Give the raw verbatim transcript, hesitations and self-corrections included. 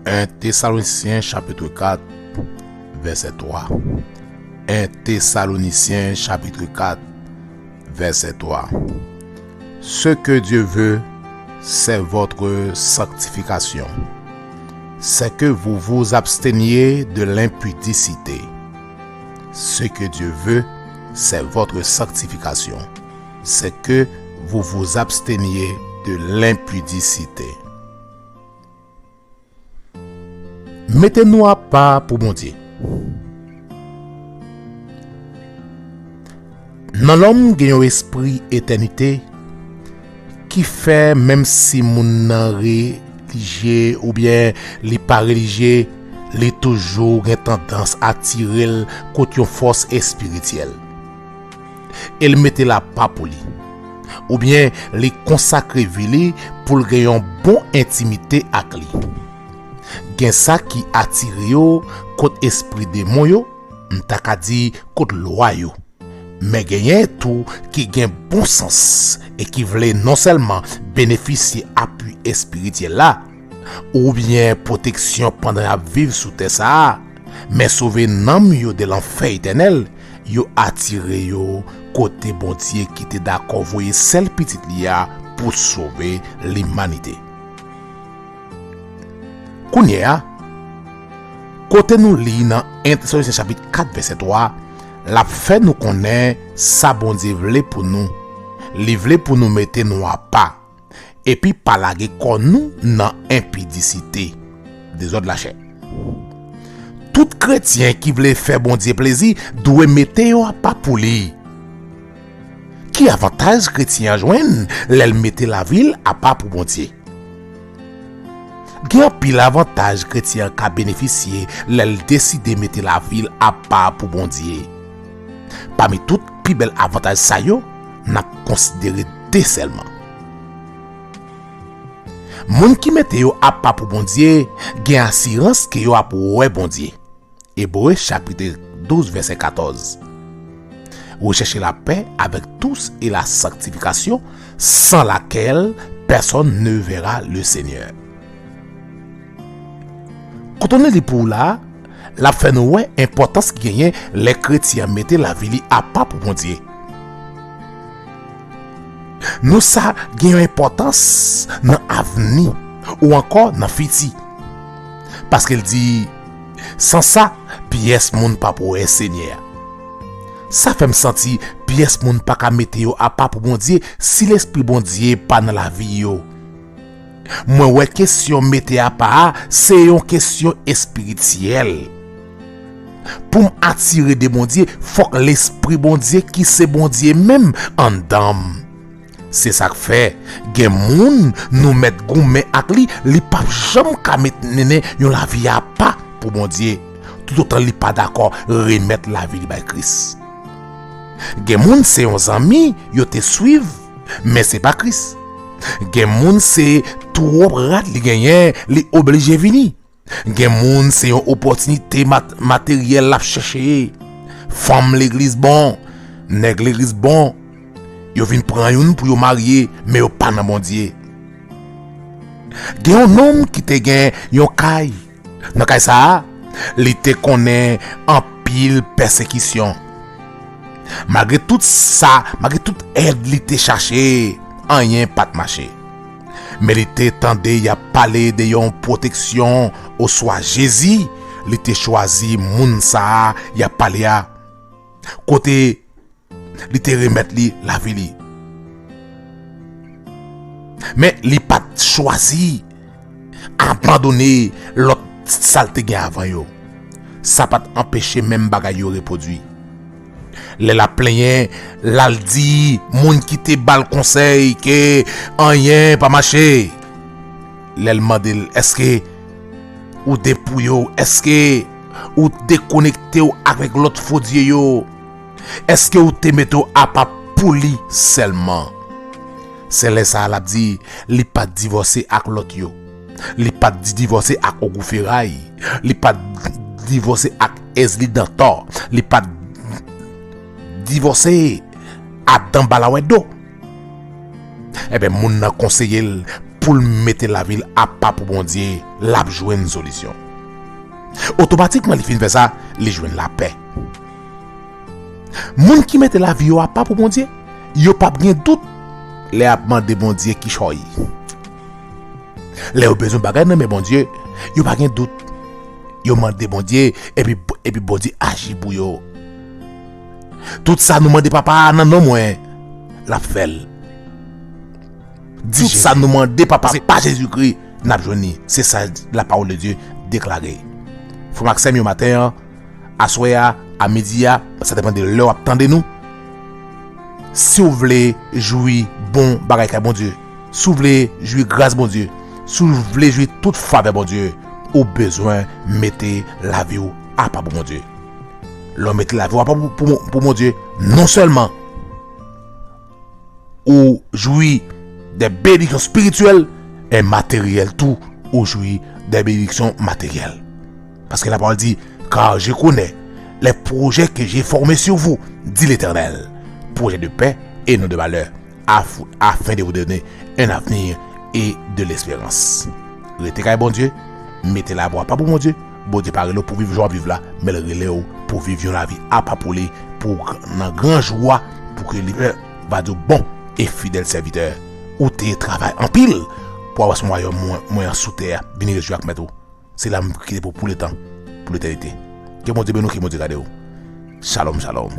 Un Thessaloniciens chapitre quatre, verset trois. Un Thessaloniciens chapitre quatre, verset trois. Ce que Dieu veut, c'est votre sanctification. C'est que vous vous absteniez de l'impudicité. Ce que Dieu veut, c'est votre sanctification. C'est que vous vous absteniez de l'impudicité. Mete nou apa pou Bondye. Nan lòm gen yon espri etènite ki fè, menm si moun nan relijye oubyen li pa relijye, li toujou gen tandans atire l kot yon fòs espirityèl. E l mete l apa pou li. Oubyen li konsakre vi li pou l gen yon bon entimite ak li. Gen sa ki atire yo kot espri demon yo, m ta ka di kot lwa yo. Men genyen tou ki gen bon sans e ki vle non sèlman benefisye apui espirityèl la, oubyen pwoteksyon pandan y ap viv sou tè sa a, men sove nanm yo de lanfè etènèl, yo atire yo kote Bondye ki te dakò voye sèl Pitit li a pou sove limanite. Kounye a, kote nou li nan en Tesalonichen chapit kat vèsè twa, l ap fè nou konnen sa Bondye vle pou nou. Li vle pou nou mete nou apa, epi pa lage kò nou nan enpidisite, dezòd lachè. Tout kretyen ki vle fè Bondye plezi dwe mete yo apa pou li. Ki avantaj kretyen an jwenn lè l mete lavi l apa pou Bondye? Gen anpil avantaj kretyen an ka benefisye lè l deside mete lavi l apa pou Bondye. Pami tout pi bèl avantaj sa yo, n ap konsidere de sèlman. Moun ki mete yo apa pou Bondye gen asirans ke yo ap wè Bondye. Ebre chapit douz vèsè katòz. Recherchez la paix avec tous et la sanctification, sans laquelle personne ne verra le Seigneur. Kote nou li pou w la, l ap fè nou wè enpòtans ki genyen lè kretyen an mete lavi li apa pou Bondye. Nou sa gen yon enpòtans nan avni ou ankò nan fiti. Paske l di, san sa, pyès moun p ap wè Senyè a. Sa fè m santi pyès moun pa ka mete yo apa pou Bondye si Lespri Bondye pa nan lavi yo. Mwen wè kesyon mete apa a se yon kesyon espirityèl. Pou m atire de Bondye, fòk Lespri Bondye ki se Bondye menm anndan m. Se sa k fè, gen moun nou mèt goumen ak li, li p ap janm ka met mennen yon lavi apa pou Bondye, toutotan li pa dakò remèt lavi li bay Kris. Gen moun se yon zanmi yo te swiv, men se pa Kris. Gen moun se twòp rad li genyen, li oblije vini. Gen moun se yon opòtinite mat-, materyèl l ap chèche. Fanm legliz bon, nèg legliz bon. Yo vin pran youn pou yo marye, men yo pa nan Bondye. Gen yon nonm ki te gen yon kay. Nan kay sa a, li te konnen anpil pèsekisyon. Malgre tout sa, malgre tout èd li te chache, anyen pa t mache. Men li te tande y ap pale de yon pwoteksyon oswa Jezi, li te chwazi moun sa a y ap pale a, kote li te remèt li lavi li. Men li pa t chwazi abandone lòt sa l te gen avan yo. Sa pa t anpeche menm bagay yo repwodui. Lè l ap plenyen, l al di moun ki te ba l konsèy ke anyen pa mache. Lè l mande l, èske ou depouye w? Èske ou dekonekte w avèk lòt fo dye yo? Èske ou te mete w apa pou li sèlman? Se lè sa a l ap di, li pa t divòse ak lòt yo. Li pa t divòse ak Ogou Feray. Li pa t divòse ak Èzli Dantò. Li pa t divòse Adan Balawèdo. Ebyen, moun nan konseye l, pou l mete lavi l apa pou Bondye, l ap jwenn solisyon. Otomatikman, li fin fè sa, li jwenn lapè. Moun ki mete lavi yo apa pou Bondye, yo p ap gen dout lè y ap mande Bondye kichòy. Lè yo bezwen bagay nan men Bondye, yo pa gen dout. Yo mande Bondye, epi, epi Bondye aji pou yo. Tout sa nou mande Papa a nan non mwen, l ap fè l. Tout sa nou mande Papa, se pa Jezikri, n ap jwenn li. Se sa la parole de Dieu deklare. Frè m ak sè m yo, maten an, aswè a, a midi a, sa depann de lè w ap tande nou. Si w vle jwi bon bagay kay Bondye, si w vle jwi gras Bondye, si w vle jwi tout favè Bondye, ou bezwen mete lavi w apa pou Bondye. Lè w mete lavi w apa pou, pou, pou Bondye, non sèlman ou jwi de benediksyon espirityèl, e materyèl tou, ou jwi de benediksyon materyèl. Paske la parole dit, car je connais les projets que j'ai formés sur vous, dit l'Éternel, projets de paix et non de malheur, af- afin de vous donner un avenir et de l'espérance. Rete kay Bondye, mete lavi w apa pou Bondye. Bondye pa rele w pou viv jan w ap viv la, men l rele w pou viv yon lavi apa pou li, pou w nan gran jwa, pou ke li va di w, bon e fidèl sèvitè, ou te travay anpil pou w avanse wayòm mwen, mwen an sou tè a, vin rejwi ak mèt ou. Se la m kite pou, pou letan, pou letènite. Ke Bondye beni w, ke Bondye gade w. Shalom, shalom.